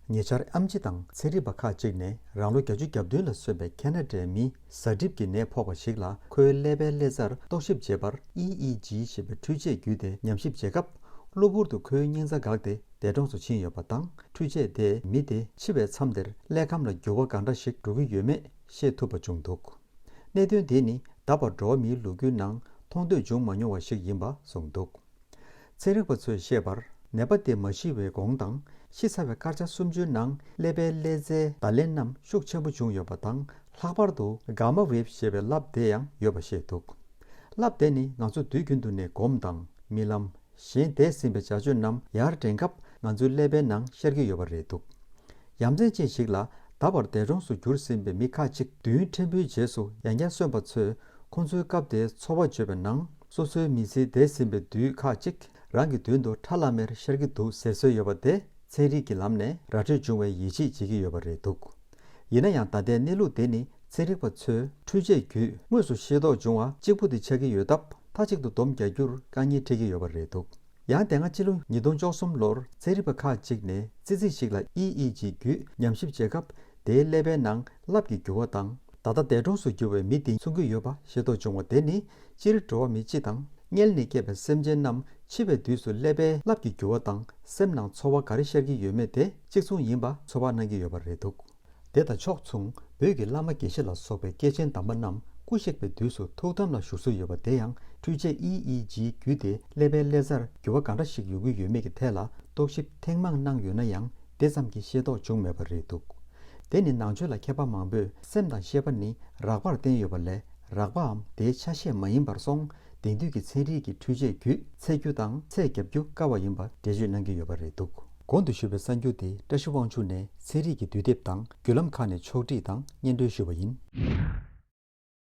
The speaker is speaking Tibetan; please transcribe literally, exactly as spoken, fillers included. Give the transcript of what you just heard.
ཉེ་ཆར་ཨེམ་ཆི་དང་ཚན་རིག་པ་ཁག་ཅིག་ནས་རང་ལོ་བརྒྱད་ཅུ་གྱ་བདུན་ལ་སོན་པའི་ཁེ་ན་ཌའི་མི་བཟའ་གྲིབ་ཀྱི་ནད་ཕོག་པ་ཞིག་ལ་ཁོའི་ཀླད་པའི་ཀླད་རྩར་རྟོག་ཞིབ་བྱེད་པར་ཨི་ཨི་ཇི་ཞེས་པའི་འཕྲུལ་ཆས་བརྒྱུད་དེ་ཉམས་ཞིབ་བྱེད་སྐབས། གློ་བུར་དུ་ཁོའི་སྙིང་རྩ་འགག་སྟེ་འདས་གྲོངས་སུ་ཕྱིན་ཡོད་པ་དང་། འཕྲུལ་ཆས་དེས་མི་དེ་འཆི་བའི་མཚམས་དེར་ཀླད་ཁམས་ལ་འགྱུར་བ་གང་འདྲ་ཞིག་འགྲོ་གི་ཡོད་མེད་ཤེས་ཐུབ་པ་བྱུང་འདུག། གནད་དོན་དེ་ནི་ད་བར་འགྲོ་བ་མིའི་ལོ་རྒྱུས་ནང་མཐོང་ཐོས་བྱུང་མ་མྱོང་བ་ཞིག་ཡིན་པ་གསུངས་འདུག། ཚན་རིག་པ་ཚོས་བཤད་པར། ནད་པ་དེ་མ་ཤི་བའི་གོང་དང་ཤི་ཚར་བའི་སྐར་ཆ་སུམ་ཅུའི་ནང་ཀླད་པའི་ཀླད་རྩའི་བརྡ་ལེན་རྣམས་ཤུགས་ཆེན་པོ་བྱུང་ཡོད་པ་དང་། ལྷག་པར་དུ་གྷ་མ་ཝེབ་ཞེས་པའི་རླབས་དེ་ཡང་ཡོད་པ་བཤད་འདུག། རླབས་དེ་ནི་ང་ཚོ་དུས་རྒྱུན་དུ་ནས་སྒོམ་དང་རྨི་ལམ། གཞན་འདས་ཟིན་པའི་བྱ་སྤྱོད་རྣམས་ཡར་དྲན་སྐབས་ང་ཚོའི་ཀླད་པའི་ནང་ཤར་གྱི་ཡོད་པ་རེད་འདུག། ཡ་མཚན་ཅན་ཞིག་ལ། ད་བར་འདས་གྲོངས་སུ་གྱུར་ཟིན་པའི་མི་ཁག་ཅིག་མདུན་ཕྲན་བུའི་རྗེས་སུ་ཡང་བསྐྱར་གསོན་པ་ཚོས་ཁོང་ཚོའི་སྐབས་དེའི་འཚོ་བ་བརྗོད་པའི་ནང་། སོ་སོའི་མི་ཚེའི་འདས་ཟིན་པའི་དུས་ཁག་ཅིག་རང་གི་མདུན་དུ་ཁྲ་ལམ་མེར་ཤར་གྱི་འདུག་ཟེར་སྲོལ་ཡོད་པ་དེ་ཚན་རིག་གི་ལམ་ནས་ར་འཕྲོད་བྱུང་བའི་ཡིད་ཆེས་བྱེད་ཀྱི་ཡོད་པ་རེད་འདུག། ཡིན་ན་ཡང་། ད་ལྟའི་གནས་ལུགས་དེ་ནི་ཚན་རིག་པ་ཚོས་འཕྲུལ་ཆས་བརྒྱུད་དངོས་སུ་ཤེས་རྟོགས་བྱུང་བ་གཅིག་པུ་དེ་ཆགས་ཀྱི་ཡོད་སྟབས། མཐའ་གཅིག་ཏུ་སྡོམ་རྒྱག་རྒྱུར་དཀའ་ངལ་འཕྲད་ཀྱི་ཡོད་པ་རེད་འདུག། ཡང་། དེ་སྔ་སྤྱི་ལོ་ཉིས་སྟོང་བཅུ་གསུམ་ལོར་ཚན་རིག་པ་ཁག་ཅིག་ནས་ཙི་ཙི་ཞིག་ལ་ཨི་ཨི་ཇི་བརྒྱུད་ཉམས་ཞིབ་བྱེད་སྐབས། དེའི་ཀླད་པའི་ནང་རླབས་ཀྱི་འགྱུར་བ་དང་། ད་ལྟ་འདས་གྲོངས་སུ་གྱུར་བའི་མི་དེས་མཚོན་གྱི་ཡོད་པ་ཤེས་རྟོགས་བྱུང་བ་དེ་ནི། སྤྱིར་འགྲོ་བ་མི་སྤྱི་དང་། མངལ་ནས་སྐྱེས་པའི་སེམས་ཅན་རྣམས་འཆི་བའི་དུས་སུ་ཀླད་པའི་རླབས་ཀྱི་འགྱུར་བ་དང་། སེམས་ནང་ཚོར་བ་ག་རེ་ཤར་གྱི་ཡོད་མེད་དེ་གཅིག་མཚུངས་ཡིན་པ་ཚོད་དཔག་གནང་གི་ཡོད་པ་རེད་འདུག། དེ་དང་ཕྱོགས་མཚུངས། བོད་ཀྱི་བླ་མ་དགེ་བཤེས་ལ་སོགས་པའི་སྐྱེས་ཆེན་དམ་པ་རྣམས་སྐུ་གཤེགས་པའི་དུས་སུ་ཐུགས་དམ་ལ་བཞུགས་སྲོལ་ཡོད་པ་དེ་ཡང་། འཕྲུལ་ཆས་ཨི་ཨི་ཇི་བརྒྱུད་དེ་ཀླད་པའི་ཀླད་རྩར་འགྱུར་བ་གང་འདྲ་ཞིག་ཡོང་གི་ཡོད་མེད་ཀྱི་ཐད་ལ་རྟོག་ཞིབ་ཐེངས་མང་གནང་ཡོད་ན་ཡང་། དེ་ཙམ་གྱིས་ཤེས་རྟོགས་བྱུང་མེད་པ་རེད་འདུག། དེ་ནི་ནང་ཆོས་ལ་མཁས་པ་མང་པོས་སེམས་དང་ཤེས་པ་ནི་རགས་པར་བསྟན་ཡོད་པ་ལས། རགས་པའམ་དེའི་ཆ་ཤས་མ་ཡིན་པར་སོང་། དེང་དུས་ཀྱི་ཚན་རིག་གི་འཕྲུལ་ཆས་བརྒྱུད་འཚོལ་རྒྱུ་དང་ཚད་བརྒྱབ་རྒྱུ་དཀའ་བ་ཡིན་པ་འགྲེལ་བརྗོད་གནང་གི་ཡོད་པ་རེད་འདུག། གོང་དུ་ཞུས་པའི་གསར་འགྱུར་དེ་བཀྲ་ཤིས་དབང་ཕྱུག་ནས་ཚན་རིག་གི་དུས་དེབ་དང་བརྒྱུད་ལམ་ཁག་ནས་ཕྱོགས་བསྒྲིགས་དང་སྙན་སྒྲོན་ཞུས་པ་ཡིན།